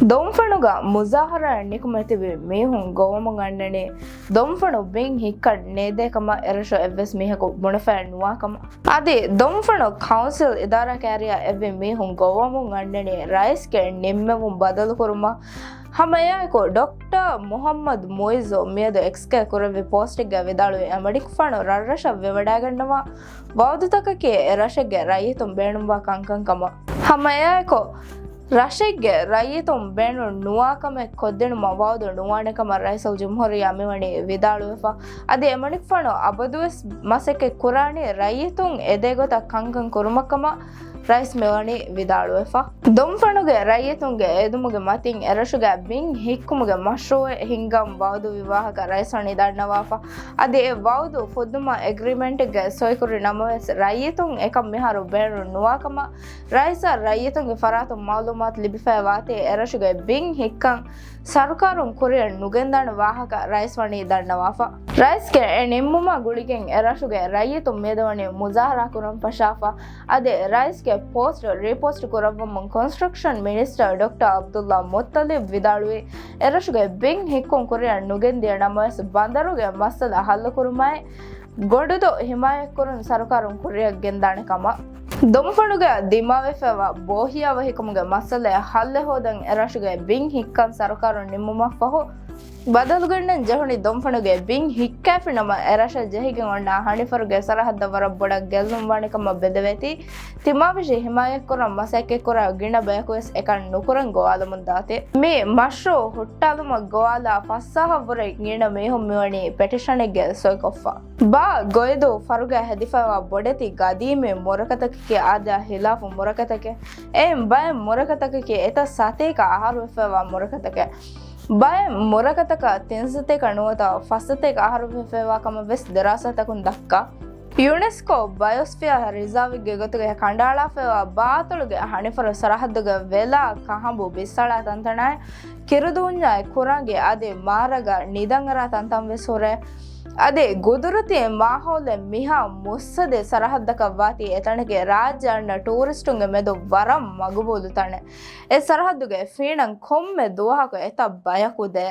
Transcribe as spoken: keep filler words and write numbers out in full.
ދޮންފަނުގަ މުޒާހަރާއަށް ނިކުމެ ތިބި މީހުން ގޮވަމުން އަންނަނީ، ދޮންފަނު ބިން ހިއްކަން ނޭދޭ ކަމަށް އެރަށު އެއްވެސް މީހަކު ބުނެފައެއް ނުވާ ކަމަށް. އަދި ދޮންފަނު ކައުންސިލް އިދާރާ ކާރިޔާ އެއްވި މީހުން ގޮވަމުން އަންނަނީ ރައީސްގެ ނިންމެވުން ބަދަލުކުރުމަށް. ހަމައެއާއެކު ޑޮކްޓަރ މުހައްމަދު މުއިއްޒު މިއަދު އެކްސްގައި ކުރެއްވި ޕޯސްޓެއްގައި ވިދާޅުވި، އެމަނިކުފާނު ރަށްރަށަށް ވެވަޑައިގަންނަވާ ވައުދުތަކަކީ އެ ރަށެއްގެ ރައްޔިތުން ބޭނުންވާ ކަންކަން ކަމަށް. ހަމައެއާއެކު ރަށެއްގެ ރައްޔިތުން ބޭނުން ނުވާ ކަމެއް ކޮށްދިނުމަށް ވައުދު ނުވާނެ ކަމަށް ރައީސުލްޖުމްހޫރިއްޔާ މިވަނީ ވިދާޅުވެފަ. އަދި އެމަނިކުފާނު އަބަދުވެސް މަސައްކަތް ކުރާނީ ރައްޔިތުން އެދޭގޮތަށް ކަންކަން ކުރުމަށްކަމަށް ރައީސް މިވަނީ ވިދާޅުވެފަ. ދޮންފަނުގެ ރައްޔިތުންގެ އެދުމުގެ މަތިން އެރަށުގައި ބިން ހިއްކުމުގެ މަޝްރޫއެއް ހިންގަން ވައުދުވި ވާހަކަ ރައީސް ވަނީ ދަންނަވާފަ. އަދި އެ ވައުދު ފުއްދުމަށް އެގްރިމެންޓެއްގައި ސޮއިކުރި ނަމަވެސް، ރައްޔިތުން އެކަން މިހާރު ބޭނުން ނުވާ ކަމަށް ރައީސަށް ރައްޔިތުންގެ ފަރާތުން މައުލޫމާތު ލިބިފައިވާތީ، އެރަށުގެ ބިން ހިއްކަން ސަރުކާރުން ކުރިއަށް ނުގެންދާނެ ވާހަކަ ރައީސް ވަނީ ދަންނަވާފަ. ރައީސްގެ އެ ނިންމުމާ ގުޅިގެން އެރަށުގެ ރައްޔިތުން މިއަދު ވަނީ މުޒާހަރާ ކުރަން ފަށާފަ. އަދި ރައީސްގެ ޕޯސްޓް ރީޕޯސްޓް ކުރައްވަމުން ކޮންސްޓްރަކްޝަން މިނިސްޓަރ ޑޮކްޓަރ އަބްދުﷲ މުއްތަލިބް ވިދާޅުވީ، އެރަށުގެ ބިން ހިއްކުން ކުރިއަށް ނުގެންދިޔަ ނަމަވެސް، ބަނދަރުގެ މައްސަލަ ހައްލުކުރުމާއި، ގޮނޑުދޮށް ހިމާޔަތްކުރުން ސަރުކާރުން ކުރިއަށް ގެންދާނެ ކަމަށް. ދޮންފަނުގަ ދިމާވެފައިވާ ބޯހިޔާވަހިކަމުގެ މައްސަލައަށް ހައްލެއް ހޯދަން އެރަށުގެ ބިން ހިއްކަން ސަރުކާރުން ނިންމުމަށްފަހު، ބަދަލުގަންނަން ޖެހުނީ ދޮންފަނުގެ ބިން ހިއްކާފި ނަމަ، އެރަށަށް ޖެހިގެން އޮންނަ ހަނިފަރުގެ ސަރަހައްދަށް ވަރަށް ބޮޑަށް ގެއްލުން ވާނެ ކަމަށް ބެލެވޭތީ، ތިމާވެށި ހިމާޔަތްކުރަން މަސައްކަތްކުރާ ގިނަ ބަޔަކުވެސް އެކަން ނުކުރަން ގޮވާލަމުންދާތީ. މި މަޝްރޫއު ހުއްޓާލުމަށް ގޮވާލާ ފަސް ސާހަށްވުރެ ގިނަ މީހުން މިވަނީ ޕެޓިޝަނެއްގައި ސޮއިކޮށްފަ. ބާ ގޮއިދޫ ފަރުގައި ހެދިފައިވާ ބޮޑެތި ގަދީމީ މުރަކަތަކަކީ އާދަޔާ ހިލާފު މުރަކަތަކެއް. އެއިން ބައެއް މުރަކަތަކަކީ އެތައް ސަތޭކަ އަހަރު ވެފައިވާ މުރަކަތަކެއް. ބައެއް މުރަކަތަކަށް ތިން ސަތޭކަ ނުވަތަ ފަސް ސަތޭކަ އަހަރު ވެފައިވާ ކަމަށް ވެސް ދިރާސާތަކުން ދައްކާ. ޔުނެސްކޯ ބަޔޮސްފިއާ ރިޒާވެއްގެ ގޮތުގައި ކަނޑައަޅާފައިވާ ބާ އަތޮޅުގެ ހަނިފަރު ސަރަހައްދުގެ ވެލާ ކަހަނބު ބިއްސަޅާ ތަންތަނާއި، ކިރުދޫންޏާއި ކުރަނގި އަދި މާރަގަ ނިދަންއަރާ ތަންތަން ވެސް ހުރޭ. އަދި ގުދުރަތީ މާހައުލެއް މިހާ މުއްސަދި ސަރަހައްދަކަށް ވާތީ އެތަނަކީ ރާއްޖެ އަންނަ ޓޫރިސްޓުންގެ މެދު ވަރަށް މަގުބޫލު ތަނެއް. އެ ސަރަހައްދުގެ ފީނަން ކޮންމެ ދުވަހަކު އެތައް ބަޔަކު ދޭ.